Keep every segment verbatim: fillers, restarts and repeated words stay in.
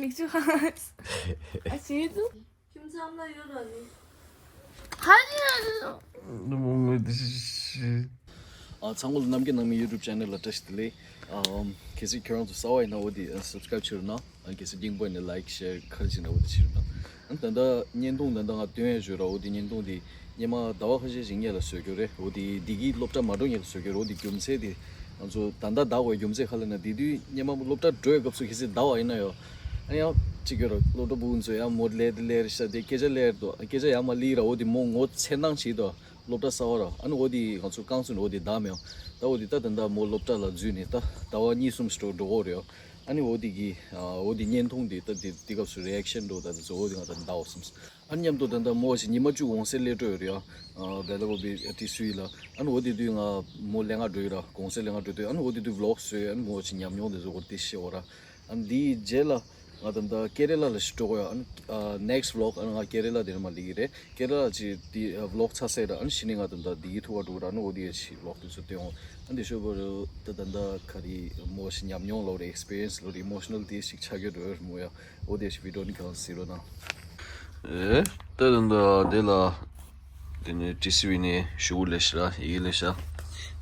མིག་ཆུ་ཧ། ཨ་ཤེས་དུ། ཁྱིམ་ཚང་ལ་ཡོད་ར་ནི། ཧ་ནི་ར་ནི། ནི་མོ་ངོས་དེ་ཤི་ཤི། ཨ་ཚང་མ་ལ་ནམ་རྒྱུན་ནང་མི་YouTube channel ལ་བཀྲ་ཤིས་བདེ་ལེགས། ཨམ་གལ་སྲིད་ཁྱོད་རང་ཚོ་གསར་པ་ཡིན་ན་འོ་དེ་subscribe་བྱེད་རོགས་གནང་། ཨ་གལ་སྲིད་རྙིང་པ་ཡིན་ན་like share ག་རེ་བྱེད་ན་འོ་དེ་བྱེད་རོགས་གནང་། ཨ་ད་ལྟ་བརྙན་ཐུང་ད་ལྟ་ང་སྟོན་ཡ་བརྗོད་ར། འོ་དེ་བརྙན་ཐུང་དེ་སྔོན་མ་ཟླ་བ་ཁ་ཤས་ཤིག་སྔོན་ལ་བཟོས་རྒྱུ་རེད། འོ་དེ་འདི་གི་སློབ་གྲྭ་མ་འགྲོ་སྔོན་ལ་བཟོས་རྒྱུ་རེད། འོ་དེ་རྒྱུ་མཚན་དེ་ང་ཚོ་ད་ལྟ་ཟླ་བའི་རྒྱུ་མཚན་ག་ལ་ན་དེ་དུས་སྔོན་མ་སློབ་གྲྭ་འགྲོ་ཡ་སྐབས་སུ་གལ་སྲིད་ཟླ་བ་ཡིན་ན་ཡོ། ཨ་ཡང་གཅིག་ཡོད་ར། སློབ་གྲྭ་བུ་ཚོ་ཡང་མོ་ལས་དེ་ལས་རེ་ཤ་དེ་སྐད་ཆ་ལས་རེ་དོ་སྐད་ཆ་ཡང་མ་ལི་ར། འོ་དེ་མོ་ངོ་ཚེ་ནང་བྱེད་དོ། སློབ་གྲྭ་གསར་པ་ར། ཨ་ནི་འོ་དེ་ང་ཚོ་རྐང་ཚུགས་ནས་འོ་དེ་བདམས་ཡོང་། ད་འོ་དེ་ད་ད་ད་མོ་སློབ་གྲྭ་ལ་འཛུལ་ནས་ད་ཟླ་བ་གཉིས་གསུམ་ཞིག་འགྲོ་འགྲོ་གོ་རེད་ཡོ། ཨ་ནི་འོ་དེ་གི་ཨ་འོ་དེ་བརྙན་ཐུང་དེ་ད་དེ་དེ་སྐབས་སུ་reaction འགྲོ་ད་དེ་ཚོ་འོ་དེ་ང་ད་འདའ་འོ་སེམས། ཨ་ནི་མཉམ་དུ་ད་ད་མོ་ཞིག་ཉི་མ་བཅུ་གོང་སེ་སླེབས་འགྲོ་ཡོད་རེད་ཡ། ཨ་བེ་ལ་ཀོ་བི་ཏི་སུའི་ལ། ཨ་ནི་འོ་དེ་དུས་ང་མོ་ལས་ང་འགྲོ་ཡོད་ར། གོང་སེ་ལས་ང་འགྲོ་དུས་ཨ་ནི་འོ་དེ་དུས་vlog བཟོས། ཨ་ནི་མོ་ཞིག་ཉམས་མྱོང་དེ་ཚོ་འོ་དེ་ཤེས་འོ་ར། ཨ་ནི་དེའི་རྗེས་ལ་ང་ད་ལྟ་ཀེ་རེ་ལ་ལ་ཞིག་འགྲོ་གོ་ཡ། ཨ་ནི་ཨ་next vlog ཨ་ནི་ང་ཀེ་རེ་ལ་དེ་ནས་མ་ལི་གི་རེད། ཀེ་རེ་ལ་ཅིག་དེ་vlog ཚར་སེ་ར། ཨ་ནི་ཕྱི་ནས་ང་ད་ལྟ་དེ་གི་ཐུག་པ་འགྲོ་གི་ར། ཨ་ནི་འོ་དེ་ཡ་ཞིག་vlog དེ་ཚོ་སྟོན་འོ། ཨ་ནི་དེ་ཤོད་པ་རུ་ད་ད་ལྟ་ག་རེ་མོ་ཞིག་ཉམས་མྱོང་ལོ་རེ་experience ལོ་རེ་emotional དེ་ཞིག་ཆགས་ཡོད་རེད་མོ་ཡ། འོ་དེ་ཞིག་video ནི་གང་ཟེར་རོ་ན། ཨེ། ད་ད་ད་དེ་ལ་དེ་ནས་ཏི་སི་ཝི་ནས་ཞུ་ལས་ཤ་ཡི་ལས་ཤ་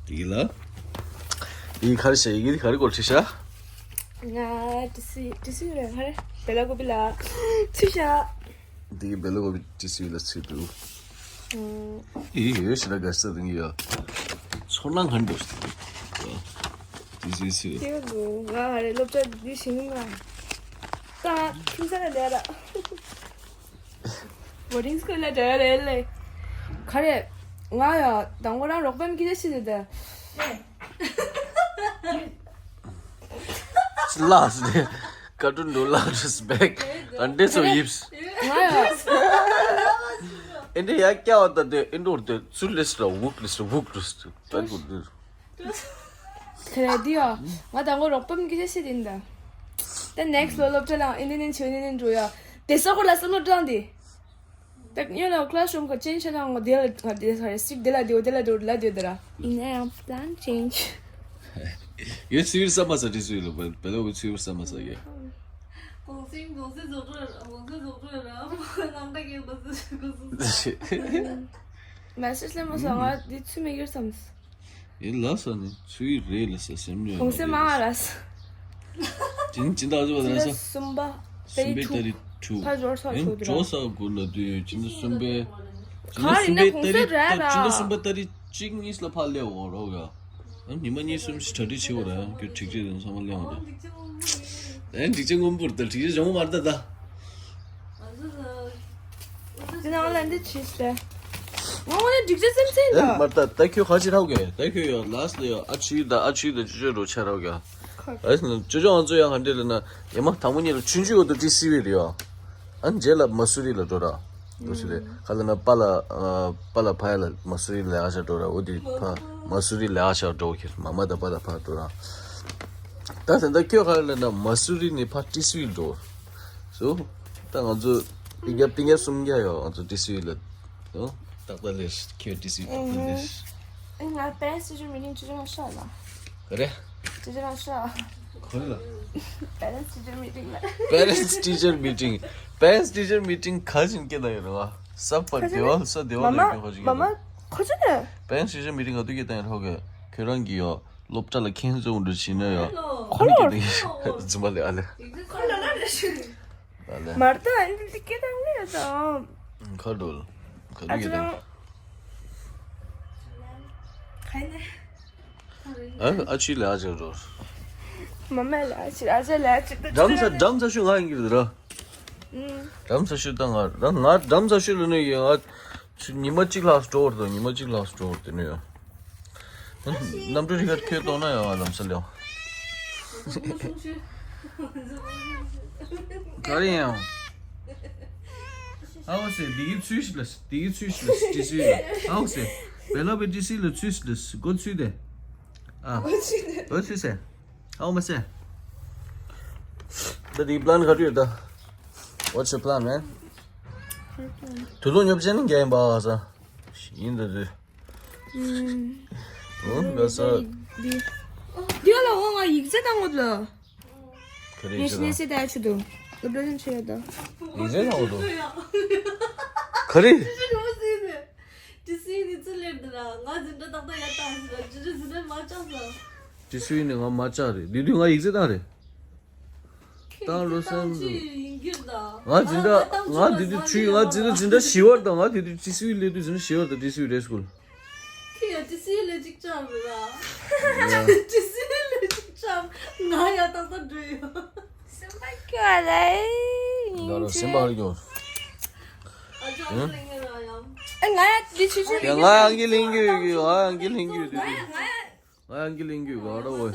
དེ་གི་ལ་ཡི་ག་རེ་ཤ་ཡི་གི་ག་རེ་སྐོར་ཁྲི་ཤ། ང་ཏི་སི་ཏི་སི་ཝི་རེད། ག་རེ་བེ་ལ་ཀོ་བི་ལ་ཚུ་ཤ། དེ་གི་བེ་ལ་ཀོ་བི་ཏི་སི་ཝི་ལ་ཚུ་དུ། ཨེ་ཡོད་ཤི་ལ་ག་ས་དེ་གི་ཡ་ཚོར་སྣང་ག་འདུག་ཏི་སི་ཝི་ཚུ། དེ་གི་ང་ཧ་རེ་སློབ་གྲྭ་འདི་ཤིང་ང་ད་ཁྱིམ་ས་ལ་ལས་ར། boarding school ལ་འགྲོ་ཡ་རེད་ལེ། ག་རེ། ང་ཡ་དང་པོ་རང་རོགས་པའི་སྐད་ཆ་བཤད་དེ། ལགས་སེ། ཀ་ཏུན་འགྲོ་ལགས་རེས་བེག་ཨན་ཌེ་སོ་ཡིབས། ང་ཡ། ཨེ་འདྲ་ཡ་སྐྱ་བ་ད་དེ་ཨེ་འདྲ་དེ་ཚུར་ལེས་ར་བུག་ལེས་ར་བུག་ལེས་ར་བེག་བུག་ལེས་ར། དེ་རེད་དེ་ཡ། ང་དང་པོ་རོགས་པའི་སྐད་ཆ་བཤད་དེ་ཡིན་ད། ད་next ལོ་སློབ་གྲྭ་ལ་ཨིན་ཌི་ནན་ཆོས་ཨིན་ཌི་ནན་འགྲོ་ཡ། དེ་ས་ཁོ་ལ་བསམ་བློ་བཏང་དེ། ད་ཡོད་ལ་classroom ག་change བྱས་ན་ང་དེ་ལ་ང་དེ་ས་རེ་སིག་དེ་ལ་དེ་འོ་དེ་ལ་དེ་འོ་ལ་དེ་འོ་དེ་ར། ཡིན་ན་ཡང་plan change། ཡོད་ཚུལ་བསམ་མ་ས་དེ་ཚུལ་ལ་བེ་བེ་ལོ་བེ་ཚུལ་བསམ་མ་ས་ཡོད། གོང་སེང་གོང་སེང་རྫོགས་འགྲོ་གོང་སེང་རྫོགས་འགྲོ་ར་མ་ནང་ད་གེ་བ་ཟི་གོ་ཟི། message ལས་མ་སོང་ང་དེ་ཚུལ་མི་ཡོད་བསམ། ཡིན་ལ་ས་ནི་ཚུལ་རེད་ལ་ས་སེམས་ནུས་གོང་སེང་མ་ང་ལ་ས། ཅིན་ཅིན་ད་ཨ་ཟི་བ་ད་ས། སུམ་པ། གསུམ་པའི་ཏ་རིག་ཐུ། ཕ་ཇོར་ས་ཡང་ཆོག་འགྲོ་ས་དགོས་ལ་དུས་ཡོད་ཅིན་ད་གསུམ་པའི། ཅིན་ད་གསུམ་པའི་ཏ་རིག་ཅིན་ད་གསུམ་པའི་ཏ་རིག་གཅིག་གཉིས་ལ་ཕ་ལེ་འོ་རོག་ཡ། ཨ་ཉི་མ་གཉིས་གསུམ་ཞིག་གྲ་སྒྲིག་བྱེད་འོ་ར་ཡང་ཁྱོད་འགྲིག་ཆེ་དང་ཚང་མ་ལེ་འོ་ར། ཨ་འགྲིག་ཆེ་སྔོན་པོར་ད་འགྲིག་ཆེ་བྱུང་མ་རེད་ད། དེ་ནང་ལ་འདི་བྱས་ཏེ། ང་འོ་ན་འགྲིག་ཆེ་སེམས་ཅན་ཨེ་ལ། མ་ད་ད་ཁྱོད་ཁ་ཅིག་ཧྲའོ་གེ་ད་ཁྱོད་ཡོ་ལ་སི་ལ་ཡོ་ཨ་ཆུའི་ད་ཨ་ཆུའི་ད་ཅོ་ཅོ་རོ་ཆ་རོ་ག་ཨ་ཅོ་ཅོ་ང་ཚོ་ཡང་ཧ་འདྲེ་ལ་ན་ཡ་མ་དང་མོ་གཉིས་ལ་ཆུན་ཆུ་ཡོ་ད་ཏི་སི་ཝི་རེ་ཡོ། ཨ་རྗེས་ལ་མ་སུ་རི་ལ་འགྲོ་ར། མ་སུ་རི་ཁ་ལ་ན་པ་ལ་པ་ལ་ཕ་ཡ་ལ་མ་སུ་རི་ལ་ཨ་ཆ་འགྲོ་ར་འོ་དི་ཕ་མ་སུ་རི་ལ་ཨ་ཆ་འགྲོ་ཁྱེར་མ་མ་ད་པ་ལ་ཕ་འགྲོ་ར། ད་ད་ད་ཁྱོད་ཁ་ལ་ན་མ་སུ་རི་ནི་ཕ་ཏི་སི་ཝི་འགྲོ། སོ། ད་ང་ཚོ་པིང་རྒྱབ་པིང་རྒྱབ་གསུམ་རྒྱ་ཡོད་ང་ཚོ་ཏི་སི་ཝི་ལ། ཡོ། ཏག་ཏག་ལེར་ཁྱོད་ཏི་སི་ཝི་ཏག་ཏག་ལེར། ཨེ་ང་parents teacher meeting བྱེད་ཆོག་མ་ཤོག་ལ། ག་རེ། བྱེད་ཆོག་མ་ཤོག་ག་རེ་ལ། parents teacher meeting ལ། parents teacher meeting parents teacher meeting ག་བཞིན་སྐད་ན་ཡོད་རེད་བ། ས་པ་སྡེ་བ་ས་སྡེ་བ་ལ་ཡོད་ག་བཞིན་སྐད་ན། མ་མ་ཁོ་ཚོ་ནས། parents teacher meeting ག་དུས་སྐད་ན་ཡོད་རོགས་ག་ཁྱོད་རང་གི་ཡོ། སློབ་གྲྭ་ལ་ཁྱེད་ཚོ་འགྲོ་ཕྱིན་ན་ཡང་ཁོ་ལོ། རྫུན་མ་ལས་ཨ་ལས། ཁོ་ལོ་ལ་རེ་ཞུ། ཨ་ལས། མར་ད་ཨ་འདི་སྐད་དང་ལས་དང་། ཁ་འགྲོ་ལ། ཁ་ཨ་འགྲོ་ཅི་གི་དང་། རང་། ཁ་ནས། ཨ་ཨ་ཆི་ལས་ཨ་ཅག་འགྲོ། མ་མ་ལས་ཨ་ཅི་ཨ་ཅག་ལས་ཨ་ཅི་ད་འགྲམ་ས་འགྲམ་ས་ཤོད་ང་ཡིན་གྱི་རེད་ར། འགྲམ་ས་ཤོད་ད་ང་རང་ང་འགྲམ་ས་ཤོད་ལ་ནི་ཡོད་ང་། ཚུར་ཉི་མ་གཅིག་ལྷག་འགྲོ་བར་དང་ཉི་མ་གཅིག་ལྷག་འགྲོ་བར་དེ་ནས་ཡང་། གནམ་གྲུ་རི་ཁར་ཁྱོད་གཏོང་ན་ཡང་ང་ལམ་སང་ལེའོ། ག་རེ་ཡང་། ཨའོ་སེ་འདི་གི་ཚུལ་ཞིག་ལ་འདི་གི་ཚུལ་ཞིག་ལ་ཏི་སི་ལ་ཨའོ་སེ། བེ་ལ་བེ་ཏི་སི་ལ་ཚུལ་ཞིག་ལ་སྒོ་ཚུལ་དེ། ཨ། སྒོ་ཚུལ་སེ། ཨའོ་མ་སེ། ད་འདི་པི་ལན་ག་རེ་ཡོད་ད། What's your plan, man? དུས་ཐོག་ཉོབ་ཅན་རྒྱ་ཡིན་པ་ས། ཡིན་ད་དུས། ཨུམ། འོ་ག་ས། འདི་འདི་ལ་འོ་ང་ཡིག་ཚད་བཏང་ངོ་ལ། ག་རེ་ཡིག་ཚད་བཏང་། ནེ་སི་ནེ་སི་ད་ཆུ་དུ། སློབ་གྲྭ་ཆེན་ཆེ་ཡོད་དོ། ཡིན་ཟེར་ན་འོ་དོ། ག་རེ། ཅི་ཞིག་གོ་ཟིན་ནས། ཅི་སི་ནི་ཙི་ལེར་འདི་ར་ང་འཛིན་གྲྭ་ཏག་ཏག་ཡ་ཏག་ཟིན་ར་ཅི་ཅི་ཟིན་ནས་མ་ཅག་ས། ཅི་སི་ནི་ང་མ་ཅག་རེད། དེ་དུས་ང་ཡིག་ཚད་ཏག་རེད། ཏང་རོ་སེམས། ང་འཛིན་གྲྭ་ང་དེ་དུས་ཆུ་ང་འཛིན་གྲྭ་འཛིན་གྲྭ་བཞི་བར་དང་ང་དེ་དུས་ཅི་སི་ལེ་དུས་འཛིན་གྲྭ་བཞི་བར་དང་ཅི་སི་རེད་སྐུལ། ཁྱེད་ཡ་ཅི་སི་ལེ་ཅིག་ཅག་རེད་ར། ཅི་སི་ལེ་ཅིག་ཅག་ང་ཡ་ཏག་ཏག་འགྲོ་ཡོད། སེམས་པ་སྐྱོ་ལེ། ད་ར་སེམས་པ་ཧར་སྐྱོ། ཨ་ཅག་ལེ་ངེ་ར་ཡང་། ཨ་ང་ཡ་འདི་ཆུ་ཆུ་ཡ་ང་ཡང་གི་ལིང་གི་ཡོད་གི་ང་ཡང་གི་ལིང་གི་ཡོད་དུས། ང་ཡ་ང་ཡ། ང་ཡང་གི་ལིང་གི་ག་ར་འོ།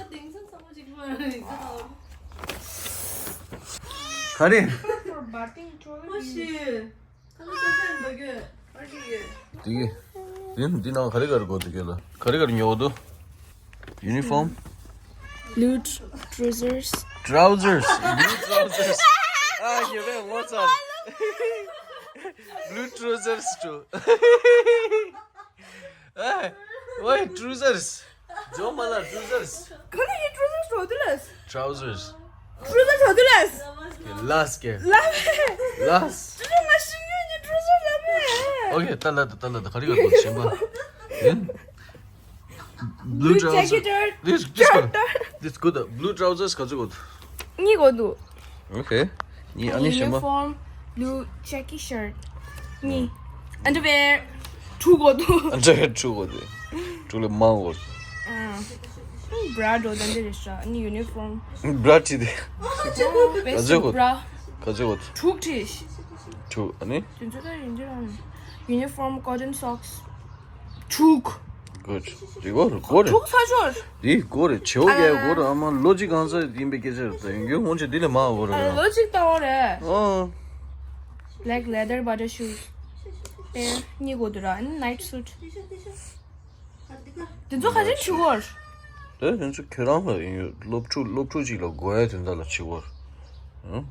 ག་རེ། དེ་གི། དེ་འདི་ནང་ག་རེ་ག་རེ་གོ་དེ་གི་ལ་ག་རེ་ག་རེ་ཉོ་དུ། Uniform. Blue tr- trousers. Trousers. Blue trousers. Ah, you man, what's up? Blue trousers too. Hey, why trousers? Jo mala trousers. Kana ye trousers rodillas. Trousers. Trousers rodillas. Las ke. Las. Las. Trousers machine ye trousers la me. Okay, tala tala tala kari kari shimba. Blue trousers. This this good. This good. Blue trousers kachu good. Ni godu. Okay. ནི་ཨ་ནི་གཞན་པ། Uniform blue checkered shirt. ནི་underwear དྲུག་གོ་འདུག Underwear དྲུག་གོ་འདུག་དྲུག་ལས་མང་གོ། Bra འགྲོ་དང་འདི་རེད་ཤག་ནི་uniform། Bra བྲིས་ཏེ། Basic bra ག་ཚོད་གོ། དྲུག་བྲིས། དྲུག་ཨ་ནི། དེ་ཚོ་ད་ཡིན་འདི་རང་། Uniform cotton socks དྲུག Good. འདི་གོ་རེད་གོ་རེད། དྲུག་ཚར་ཤོར། འདི་གོ་རེད་བྱེའུ་རྒྱལ་གོ་རེད། ཨ་མ་ལོ་གཅིག་གང་ཚར་ཡིན་པའི་སྐད་ཆ་རེད། ད་ཡོང་རྒྱུ་སྔོན་ཆད་འདི་ལས་མང་གོ་རེད། ལོ་གཅིག་ལྟ་བ་རེད། ཨོ། Black leather butter shoes pair གཉིས་གོ་འདུག་ར། ཨ་ནི་night suit དེ་ཚོ་ག་ཚོད་ཆུ་གོར། དེ་དེ་ཚོ་ཁྱེད་རང་ལ་ཡིན་ཡོད། སློབ་ཕྲུག་སློབ་ཕྲུག་ཅིག་ལ་དགོས་ཡ་དེ་འདྲ་ལ་ཆུ་གོར།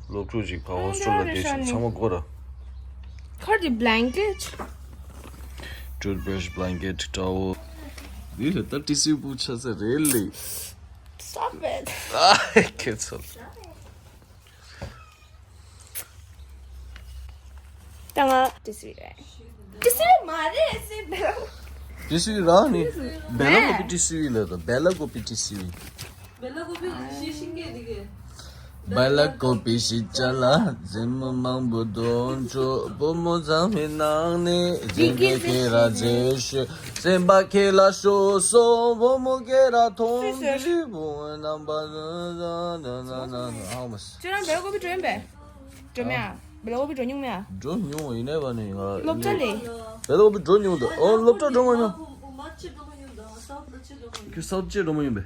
སློབ་ཕྲུག་ཅིག་ཕ་ཧོ་སི་ཊེལ་ལ་བསྡད་ཤིང་ཚང་མ་དགོས་ར། ཁར་དེ་blanket toothbrush blanket towel འདི་ལ་ད་ཏི་སི་པུ་ཆ་ས་རེད་ལེ། Stop it. ཨ་ཁྱེད་ཚོ། ད་ང་ཏི་སི་རེད། ཏི་སི་མ་རེད་སི་བེ་ལ། ཏི་སི་རང་ནི་བེ་ལ་ཀོ་པི་ཏི་སི་ལ་ད་བེ་ལ་ཀོ་པི་ཏི་སི། བེ་ལ་ཀོ་པི་ཤི་ཤི་ཀེ་དི་ཀེ། བེ་ལ་ཀོ་པི་ཤི་ཅ་ལ་རྫི་མ་མང་པོ་དོན་ཆོ་བུ་མོ་ཚང་མའི་ནང་ནས་རྫི་ཀེ་ཀེ་ར་རྫི་ཤོ་སེམས་པ་ཁེ་ལ་ཤོ་སོ་བུ་མོ་ཀེ་ར་ཐོང་དི་བུ་མོ་རྣམ་པ་ཧ་མ་སི། ཁྱེད་རང་བེ་ལ་ཀོ་པི་འགྲོ་ཡིན་པས། འགྲོ་མེད་ཨ། བེ་ལ་ཀོ་པི་འགྲོ་མྱོང་མེད་ཨ། འགྲོ་མྱོང་ཡིན་ནའི་བ་ནི་ང་སློབ་གྲྭ་ལས། བེ་ལ་ཀོ་པི་འགྲོ་མྱོང་འདུག་ཨོ་སློབ་གྲྭ་འགྲོ་མ་མྱོང་། ཁྱོད་སའུ་ཐི་ཅི་འགྲོ་མ་ཡིན་པས།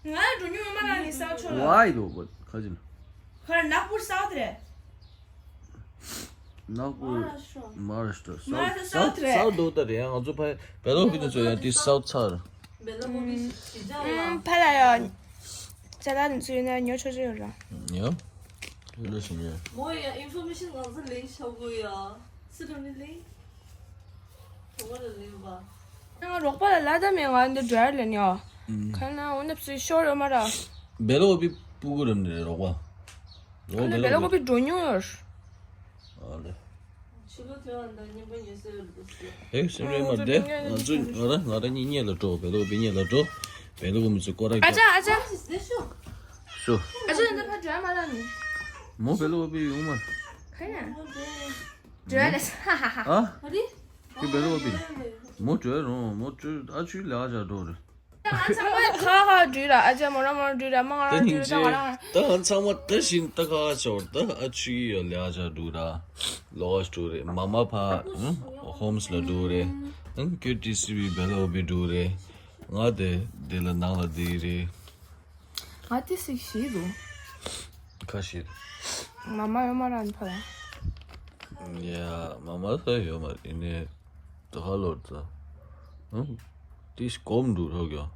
ང་འགྲོ་མྱོང་ཡོད་མ་ར་ནི་སའུ་ཐི་ལ། ཝའི་དོ་བ་ཁ་ཅིན། ཁར་ནག་པུར་སའུ་ཐི་རེད། ནག་པུར། མ་ཧཱ་རཱ་ཤྲ། མ་ཧཱ་རཱ་ཤྲ། མ་ཧཱ་རཱ་ཤྲ་སའུ་ཐི་རེད། སའུ་ཐི་དོ་ད་རེད། ང་ཚོ་ཕ་བེ་ལ་ཀོ་པི་ནས་ཚོ་ཡང་དེ་སའུ་ཐི་ཚར། བེ་ལ་ཀོ་པི་ཞི་ཅང་ལ། ཕ་ལ་ཡ། ཅ་ལག་ཚོ་ཡོད་ན་ཉོ་ཆོག་ཆོག་ཡོད་ར། ཡ། ལོ་ཞིག་ཡོད། མོ་ཡ་ཨིན་ཕོར་མེ་ཤན་ང་ཚོ་ལེན་ཤོག་གོ་ཡ། སི་ར་མི་ལེན། གྲོགས་པོ་ལ་ལེན་པ། ང་རོགས་པ་ལ་ལ་ད་མེད་ང་འདི་འགྲོ་ཡ་ལེན་ཡ། ཁ་ན་འོ་ན་སི་ཤོར་ཡོད་མ་ར། བེ་ལ་ཀོ་པི་སྤུ་གུ་རམ་ནི་རོགས་པ། ཁ་ན་བེ་ལ་ཀོ་པི་འགྲོ་མྱོང་ཡོད། ཨ་ལེ། ཕྱི་ལོ་དེ་བ་འདི་ཉིན་པ་ཉལ་སའི་འདུག་ཟེར། ཧེ་སེམས་རེ་མ་བདེ། ང་ཚོ་ང་ར་ང་ར་གཉིས་གཉིས་ལ་འགྲོ། བེ་ལ་ཀོ་པི་གཉིས་ལ་འགྲོ། བེ་ལ་ཀོ་པི་ཚོ་སྐོར་ར་རྒྱབ། ཨ་ཅག་ཨ་ཅག་ཤོ། ཨ་ཅག་འདི་ཕ་འགྲོ་ཡ་མ་ར་ནི། མོ་བེ་ལ་ཀོ་པི་ཡོང་མ། ཁ་ན། འགྲོ་ཡ་ལ་ཧ་ཧ་ཧ། ཨ། ཨ་རི། ཁྱོད་བེ་ལ་ཀོ་པི། མོ་འགྲོ་ཡ་རུང་མོ་འགྲོ་ཨ་ཆུའི་ལ་ཨ་ཅག་འགྲོ་རེད། ང་ཚང་མ་ཁ་ཁ་འགྲུལ་ར་ཨ་ཅག་མོ་རང་མོ་རང་འགྲུལ་ར་མ་ང་རང་འགྲུལ་ར་ད་ང་རང་། ད་ང་ཚང་མ་ད་བཞིན་ད་ཁ་ཁ་ཆོར་ད་ཨ་ཆུའི་ཡ་ལ་ཨ་ཅག་འགྲུལ་ར། ལོ་ཨ་འགྲུལ་རེད། མ་མ་ཕ་ཧོམ་སི་ལ་འགྲུལ་རེད། ཁྱོད་ཏི་སི་བི་བེ་ལ་ཀོ་པི་འགྲུལ་རེད། ང་དེ་དེ་ལ་ནང་ལ་དེ་རེད། ང་ཏི་སི་ཤི་རུ། ཁ་ཤི། མ་མ་ཡོད་མ་ར་ཕ་ལ། ཡ་མ་མ་ས་ཡོད་མ་ཡིན་ནས་ད་ཧ་ལོར་ད། ཏི་སི་གོམ་འགྲུལ་རོགས་ཡོད།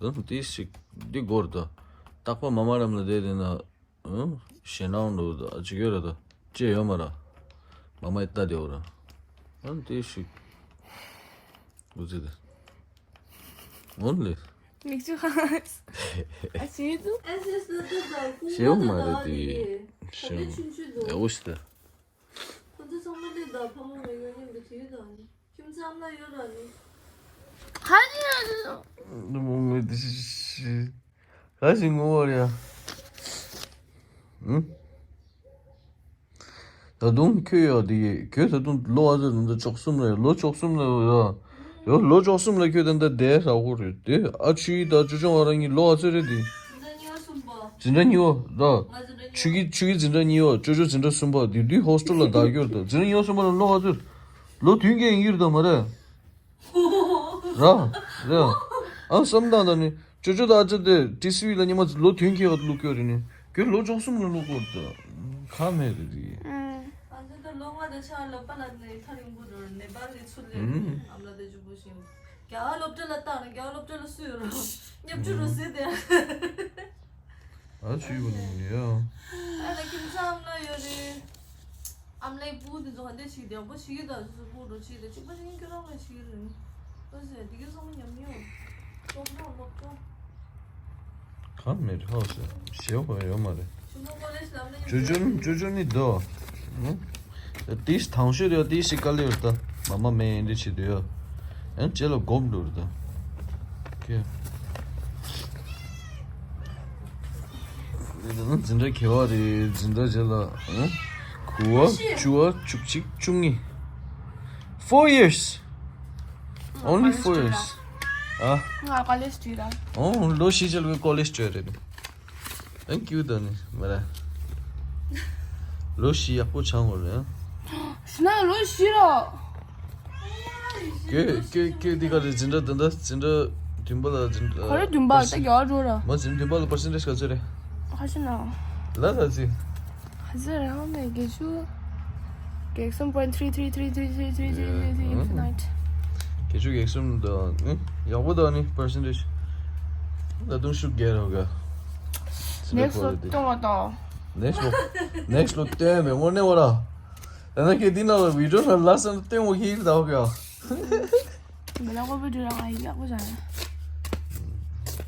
ཨང་དེ་ཞིག་འདི་སྒོར་དུ། རྟག་པ་མ་མ་རམ་ལ་བསྡད་དེ་ན། ཨང་ཞེ་ནང་འགྲོ་དུ་ཨ་ཅིག་ཡོད་ར་དུ། ཅེ་ཡོད་མ་ར། མ་མའི་ལྟ་དེ་འོ་ར། ཨང་དེ་ཞིག་འུ་ཚི་དེ། འོན་ལེ། མིག་ཆུ་ཧ། ཨ་ཤེས་འདུག་ཨ་ཤེས་སུ་འདུག་ད་ཁུ་ཤེས་མ་རེད་དེ། ཁ་ཤེས་ཆུང་ཆུང་འདུག་ཨ་འོ་ཤི་ད། ཁོ་ཚོ་ཚང་མ་སླེབས་དང་ཕ་མ་མེད་མཁན་མཉམ་དུ་དུས་དང་ཁྱིམ་ཚང་ལ་ཡོད་ར་ནི། ཧ་ནི་ཡ་ནི། ནི་མོ་མི་དེ་ཤི་ཤི། ག་ཞིག་ངོ་བོ་རེད་ཡ། ཨུ། ད་དུང་ཁྱོད་ཡོད་དེ་ཁྱོད་ད་དུང་ལོ་ཨ་ཙི་ད་ལྟ་བཅུ་གསུམ་ལ་ལོ་བཅུ་གསུམ་ལ་ཡོད་ཡོད་ལོ་བཅུ་གསུམ་ལ་ཁྱོད་ད་ལྟ་བསྡད་ཧྲག་པོ་རེད་དེ་ཨ་ཆུ་ཡི་ད་ཅོ་ཅོ་ང་རང་གཉིས་ལོ་ཨ་ཙི་རེད་དེ། འཛིན་གྲྭ་གཉིས་པ་གསུམ་པ། འཛིན་གྲྭ་གཉིས་པ་ད། ང་འཛིན་གྲྭ་གཉིས་པ། ཆུ་གི་ཆུ་གི་འཛིན་གྲྭ་གཉིས་པ་ཅོ་ཅོ་འཛིན་གྲྭ་གསུམ་པ་དེ་དུས་ཧོ་སི་ཊེལ་ལ་བསྡད་ཡོད་ད་འཛིན་གྲྭ་གཉིས་པ་གསུམ་པ་ལ་ལོ་ཨ་ཙི། ལོ་བདུན་བརྒྱད་ཡིན་གྱི་རེད་ད་མ་རེད། ར། ར། ཨ་བསམ་སྟངས་དང་ནི་ཅོ་ཅོ་དང་ཨ་ཅག་དེ་ཊི་སི་ཝི་ལ་ཉི་མ་ལོ་བདུན་གྱི་ཁ་བླུག་སྐྱོར་རེད་ནི་ཁྱོད་ལོ་བཅུ་གསུམ་ལ་བླུག་སྐྱོར་དང་ཁ་མེད་རེད་རེད། ཨ་ཅག་དེ་ལོ་ལྔ་དང་ཕྱག་ལ་པ་ལ་ནི་ཐག་རིང་པོ་འགྲོ་ནེ་པཱལ་གི་ཚུར་ལེན་ཨམ་ལ་དེ་ཇུ་པོ་ཞིང་རྒྱ་གར་སློབ་གྲྭ་ལ་བཏང་ནས་རྒྱ་གར་སློབ་གྲྭ་ལ་སུ་ཡོད་རོ་ཉབ་ཆུ་རུ་ཟེར་དེ། ཨ་ཆུ་ཡོད་ནི་ཡ། ཨ་ལ་ཁྱིམ་ཚང་ཨམ་ལ་ཡོད་རེད། ཨམ་ལའི་སྤུ་དེ་ཚོ་ཧ་འདྲ་ཞིག་དེ་ཡག་པོ་ཞིག་གི་ད་སུ་སུ་སྤུ་འགྲོ་ཞིག་དེ་གཅིག་པ་ཞིག་ཡིན་ཁྱོད་རང་ལ་ཞིག་རེད། ཨོ་ཟེར་དེ་གི་སོང་ཉམས་མྱོང་། སློབ་སྦྱོང་སློབ་སྦྱོང་། གང་མེད་ཧོ་ཟེར་ཞེའུ་ག་ཡོད་མ་རེད། ཆུ་མོ་ཀོ་ལེ་ཇི་ལ་ཨམ་ལ་ཉམས་ཅོ་ཅོ་ནི་ཅོ་ཅོ་ནི་དོ། ཏིས་དང་ཤོས་དེ་ཏིས་ཤིག་ག་ལེ་ཡོད་ད། མ་མ་མེ་འདི་ཆི་དུ་ཡོད། ཡང་ཅེ་ལ་སྒོམ་འདུག་རེད་ད། ཁྱེད། འཛིན་གྲྭ་ག་བ་རེད་འཛིན་གྲྭ་རྗེས་ལ། གོ་བ་བཅུ་བ་བཅུ་གཅིག་བཅུ་གཉིས། Four years. Only four years. ཨ། ང་ཀོ་ལེ་ཇི་བྲིས་ར། ཨོ་ལོ་བཞི་ཅལ་བའི་ཀོ་ལེ་ཇི་བྲིས་རེད། Thank you ད་ནི་མ་ར། ལོ་བཞི་ཡག་པོ་ཆགས་འོང་རེད། ཤི་ན་ལོ་བཞི་རོ། ཁྱོད་ཁྱོད་ཁྱོད་འདི་ག་རེ་འཛིན་གྲྭ་ད་ལྟ་འཛིན་གྲྭ་བདུན་པ་ལ་འཛིན་གྲྭ་ག་རེ་བདུན་པ་ད་རྒྱ་བ་འགྲོ་ར། མ་འཛིན་བདུན་པ་ལ་པར་སེན་ཊེ་ཇི་ག་ཚོད་རེད། ཁ་ཤི་ན། ལ་ལ་ཚི། ག་ཚོད་རེད་ཧ་མེ་དགེ་ཆུ། དགེ་གསུམ་པོ་ཡིན་ཐི་རི་ཐི་རི་ཐི་རི་ཐི་རི་ཐི་རི་ཐི་རི་ཐི་རི་ཐི་ནའིཊ། དགེ་ཆུ་དགེ་གསུམ་དང་ནི་ཡག་པོ་དང་ནི་པར་སེན་ཊེ་ཇི། ད་དུང་ཤུགས་རྒྱས་རོགས་ག་ནེག་སི་ལོ་སྟོན་བ་དང་། ནེག་སི་ལོ་ནེག་སི་ལོ་སྟོན་མེད་དངོས་གནས་བ་ར། ད་ནི་ཁྱེད་འདི་ནང་ལ་བི་ཌི་ཡོ་ནང་ལ་སེན་ཊེ་ཇི་སྟོན་བ་ཁྱེད་ཀྱིས་ད་བ་ག་མི་ལ་ཁོ་བི་ཌི་ཡོ་ལ་ང་ཡག་པོ་བྱ་ཡ།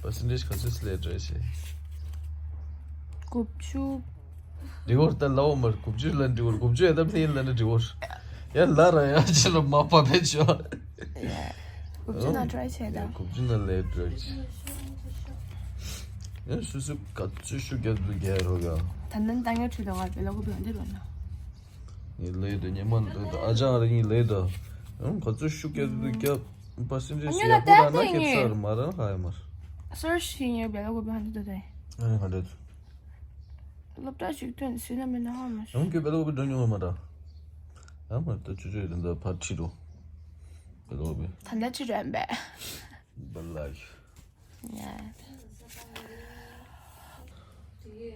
པར་སེན་ཊེ་ཇི་ག་ཚོད་སླེབས་འདྲ་བྱེད། དགུ་བཅུ། འདྲི་བོར་ད་ལའོ་མར་དགུ་བཅུ་ལ་འདྲི་བོར་དགུ་བཅུ་ཡ་ད་པླེན་ལ་ནི་འདྲི་བོར། ཡ་ལ་ར་ཡ་ཅི་ལ་མ་པ་བེད་ཆོ། དགུ་བཅུ་ན་ཊི་རའི་བྱས་ད། དགུ་བཅུ་ན་ལས་འདྲ་བྱེད། ཡ་སུ་སུ་ག་ཚོད་ཤུགས་རྒྱག་འདུག་རྒྱག་རོགས་ཡ། ད་ནན་ད་ངས་ཁྲིད་ད་ང་བེ་ལ་ཁོ་བེ་ཧ་འདི་རོ་ན། ངས་ལས་ད་ཉི་མ་ལས་ད་ཨ་ཅག་ར་ངས་ལས་ད། ཡང་ག་ཚོད་ཤུགས་རྒྱག་འདུག་རྒྱག་པར་སེན་ཊེ་ཇི་ཡག་པོ་རག་ན་ཁེབ་སར་མ་རག་ཧ་ཡ་མར། སར་ཤི་ངས་བེ་ལ་ཁོ་བེ་ཧ་འདི་ད་ད། ཨ་ནི་ག་འདྲ། སློབ་གྲྭ་ཞིག་ཐོན་སྲིད་ན་མེད་ན་ཧ་མ་ཤེས། ཡང་ཁྱོད་བེ་ལ་ཁོ་བེ་འགྲོ་མྱོང་བ་མ་ར། ཨ་མ་ད་ཅོ་ཅོ་ཡོད་ད་ཕར་ཁྲིད་འགྲོ། བེ་ལ་ཁོ་བེ། ད་ལྟ་ཁྲིད་རན་པས། བེ་ལ་ཁོ། ཡ། དེ་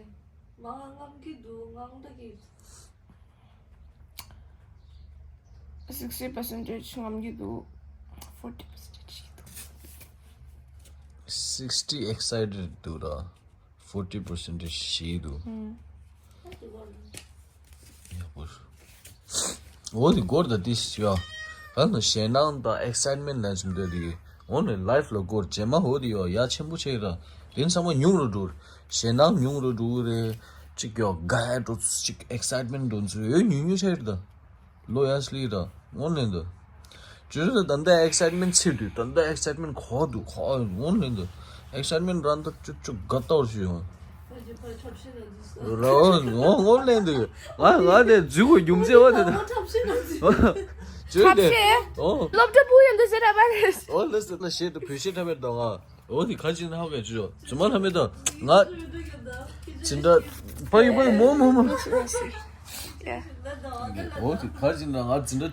མ་ངམ་གི་འདུག་ངང་ད་གི། Sixty percentage ངམ་གི་འདུག forty percentage གི་འདུག sixty excited འདུག་ར། forty percentage ཞེས་འདུག་ཡག་པོ། འོ་དེ་སྐོར་ད་དེ་ཞིག་ཡ། གང་ན་ཞེད་སྣང་དང་ཨེག་སའིཊ་མེན་ཊི་ལ་ཚུན་དེ་དེ། འོ་ནི་ལའིཕ་ལ་སྐོར་རྗེས་མ་འོ་དེ་ཡོ་ཡ་ཆེན་པོ་ཆེ་ར། དེ་ཚང་མ་ཉུང་རུ་འགྲོ། ཞེད་སྣང་ཉུང་རུ་འགྲོ་རེད། ཅིག་ཡོ་ག་ཡ་འགྲོ་ཅིག་ཨེག་སའིཊ་མེན་ཊི་འགྲོ་ཚུལ་ཡོ་ཉུང་ཉུང་ཆེ་ར་ད། ལོ་ཡ་སི་ལི་ར། ངོ་ནས་འདུག་ཅི་རེད་ད་ལྟ་ཨེག་སའིཊ་མེན་ཊི་ཚིག་དུས་ད་ལྟ་ཨེག་སའིཊ་མེན་ཊི་གོ་འདུག་གོ་ངོ་ནས་འདུག་ཨེག་སའིཊ་མེན་ཊི་རང་ད་ཅུ་ཅུ་ག་ཏོར་ཞུ་ཡོང་། ར་ངོ་ངོ་ནས་འདུག་ང་ང་དེ་འཛུལ་དགོས་རྒྱུ་མཚན་བ་དེ་ད། ཅི་རེད་དེ། ཨོ། སློབ་གྲྭ་པུ་ཡང་འདུག་ཟེར་ར་བ་རེད། ཨོ་ལེ་སི་ལེ་ཤེ་ད་བོད་ཤེ་ད་བེད་ད་ང་། འོ་དེ་ཁ་ཅིག་ཧ་གོ་ཅི་ཡོད་ཙི་མ་ལྷ་མེད་དང་ང་། ཅི་འདྲ། ཕ་ཡུ་པ་མོ་མོ་མོ། འོ་དེ་ཁ་ཅིག་ན་ང་ཅི་འདྲ།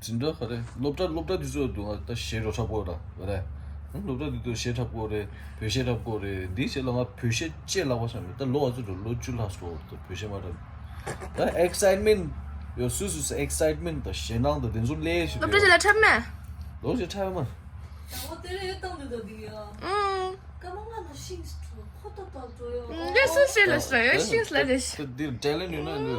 ཅི་འདྲ་ག་རེ་སློབ་གྲྭ་སློབ་གྲྭ་དེ་ཚོ་དུ་ང་ད་ཞེ་དྲག་འཁྲབ་གོ་ར་རེད། སློབ་གྲྭ་དེ་ཚོ་ཞེ་འཁྲབ་གོ་རེད། བོད་ཞེ་འཁྲབ་གོ་རེད། འདི་ཞེ་ལ་ང་བོད་ཞེ་ཅེས་ལག་པ་བྱ་མེད་ད་ལོ་བ་ཚོ་ལོ་བཅུ་ལྷག་སོ་ད་བོད་ཞེ་མ་འཁྲབ། ད་ཨེག་སའིཊ་མེན་ཡོད་སུ་སུ་ཨེག་སའིཊ་མེན་ད་ཞེ་སྣང་ད་དེ་ཚོ་ལས་ཞེ་སློབ་གྲྭ་ཞེ་ལ་འཁྲབ་མེད། ལོ་ཞེ་འཁྲབ་མ། ད་ང་དེ་རེད་བཏང་འདུག་ད་འདི་ཡ། ཨང་། སྐར་མ་ལྔ་ནང་ཤིང་འགྲོ་ཁོ་ཏོག་ཏོག་འགྲོ་ཡོང་། ལས་སུ་ཞེས་ལ་ཞོ་ཡོད་ཤིང་ལ་རེ་ཞིག་དེ་འདིར་ཊེ་ལེན་ཊ་ཡོད་ན་འདི་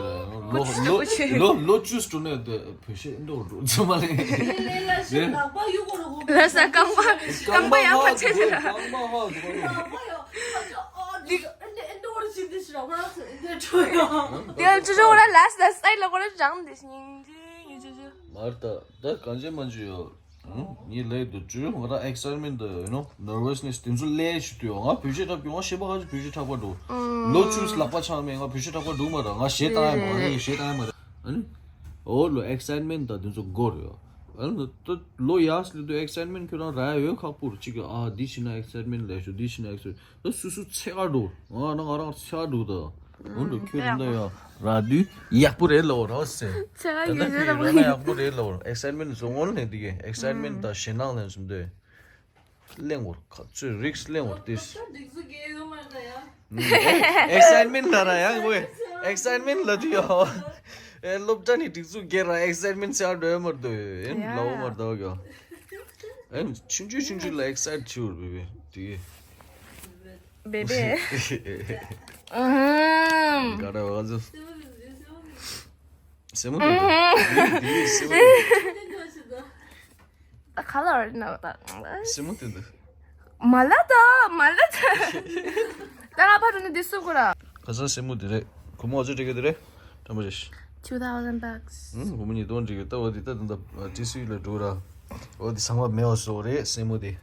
ལོ་ཁོ་ཆུ་ཆུ་ཁོ་ཆུ། ལོ་ལོ་བཅུ་སུ་འགྲོ་ནས་འདི་བོད་ཤེས་འགྲོ་འགྲོ་ཚོ་མ་ལེ། ལས་ལས་ལ་ཤིང་ནག་པ་ཡོད་གོ་ར་གོ། ལ་ས་རྐང་པ་རྐང་པ་ཡག་པོ་ཆེ་ཆེ་ར། རྐང་པ་ཧ་གོ་ནག་པ་ཡོད་ཁ་ཆ་ཨོ་འདི་འདི་འདི་འོར་ཞིག་འདི་ཞིག་ར་ཁོ་ར་སུ་འདི་འགྲོ་ཡོང་། དེ་ལ་ཆུ་ཆུ་ཁོ་ར་ལ་ས་སའི་ལ་ཁོ་ར་རང་འདི་ཞིག་ཡིན་གྱི་ཡིན་ཆུ་ཆུ། མར་ད་ད་གང་ཅི་མ་ཅི་ཡོད། ངས་ལབ་འདུག་ཅུ་ང་རང་ཨེག་སའིཊ་མེན་ཊི་དང་ཡུ་ནོ་ནར་ཝས་ནེ་སི་དེ་ཚོ་ལས་ཞུ་དུས་ང་བོད་ཆས་འཁྲབ་ཀྱི་ང་ཤེས་པ་ཁ་ཅིག་བོད་ཆས་འཁྲབ་པ་འགྲོ། ལོ་བཅུ་ལག་པ་འཆང་མེད་ང་བོད་ཆས་འཁྲབ་པ་འགྲོ་མ་ར་ང་གཞས་བཏང་ཡ་མ་ར་ངས་གཞས་བཏང་ཡ་མ་ར། ཨ་ནི་འོ་ལོ་ཨེག་སའིཊ་མེན་ཊི་དང་དེ་ཚོ་སྒོར་ཡོད། ཨ་ནི་ད་ལོ་ཡག་སླེབས་དུས་ཨེག་སའིཊ་མེན་ཊི་ཁྱོད་རང་རག་ཡ་ཡོད་ཁག་པོ་རེད་གཅིག་གི་ཨ་འདི་བྱས་ན་ཨེག་སའིཊ་མེན་ཊི་ལས་ཞུ་འདི་བྱས་ན་ཨེག་སའིཊ་མེན་ཊི། ད་སུ་སུ་ཚེ་ག་འགྲོ། ང་ན་ང་རང་ཚེ་ག་འགྲོ་ད། འོན་ཏེ་ཁྱོད་རང་ད་ཡང་ར་དུས་ཡག་པོ་རེད་ལབ་ར་སེ། ཚེ་ག་ད་ཡོད་ད་ཡོད་ཁྱོད་རང་ཡག་པོ་རེད་ལབ་ར་ཨེག་སའིཊ་མེན་ཊི་བཟོ་ངོ་ལེན་དེ་གས་ཨེག་སའིཊ་མེན་ཊི་དང་ཞེད་སྣང་ལེན་སུམ་དེ། གླེང་བར་ཁ་ཚོས་རིགས་གླེང་བར་ཏེ། སྒྲིག་འཛུགས་རྒྱལ་ཡོད་མ་རེད་ཡ། ཨེག་སའིཊ་མེན་ཊི་ལ་ར་ཡང་གོ་ཨེག་སའིཊ་མེན་ཊི་ལ་དུས་ཡོ། ཨེ་སློབ་གྲྭ་ནི་སྒྲིག་འཛུགས་རྒྱལ་ར་ཨེག་སའིཊ་མེན་ཊི་ཚེ་ག་འགྲོ་ཡོད་མ་རེད་དོ་ཨེ་ལ་འོ་མ་རེད་དོ་ག་ཨེ་ཆུང་ཆུང་ཆུང་ཆུང་ལ་ཨེག་སའིཊ་ཆེ་བར་བེ་བེ་དེ། Baby. ཨུམ། ག་རེ་བ་ཟོ། སེ་མོ་དེ་འདུག་སེ་མོ་དེ་འདུག་ད་ག་ལ་བར་ན་ད། སེ་མོ་དེ་འདུག་མ་ལ་ད་མ་ལ་ད། ད་ང་ཕ་དུ་ནི་འདི་སུ་གོ་ར། ག་ས་སེ་མོ་དེ་རེད། ཁོ་མོ་ཨ་ཅོ་དྲི་གི་དེ་རེད། ཀྲམ་པ་རེད། Two thousand bucks. ཧུམ་སྒོར་མོ་ཉིས་སྟོང་འགྲིག་གི་ལྟ་བ་འདི་ལྟ་དང་ད་ཊི་སི་ལ་འགྲོ་ར། འོ་འདི་ཚང་མ་མེད་པ་བཟོ་རེད་སེན་མོ་འདི།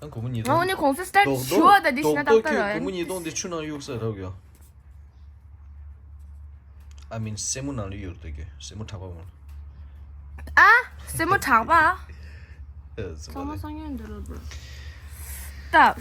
ཨ་སྒོར་མོ་ཉིས་སྟོང་། ང་ནི་གོང་ས་སྟར་ཞུ་བ་ད་འདི་ཤི་ན་ཏག་ཏག་ར། སྒོར་མོ་ཉིས་སྟོང་འདི་ཆུ་ནང་གཡུག་ས་རག་ཡོ། ཨ་མིན་སེན་མོ་ནང་ལ་གཡུག་ད་གི་སེན་མོ་གྲགས་པ་མོ། ཨ་སེན་མོ་གྲགས་པ། ཚང་མ་སང་ཉིན་འདི་རོ་བོ། ད།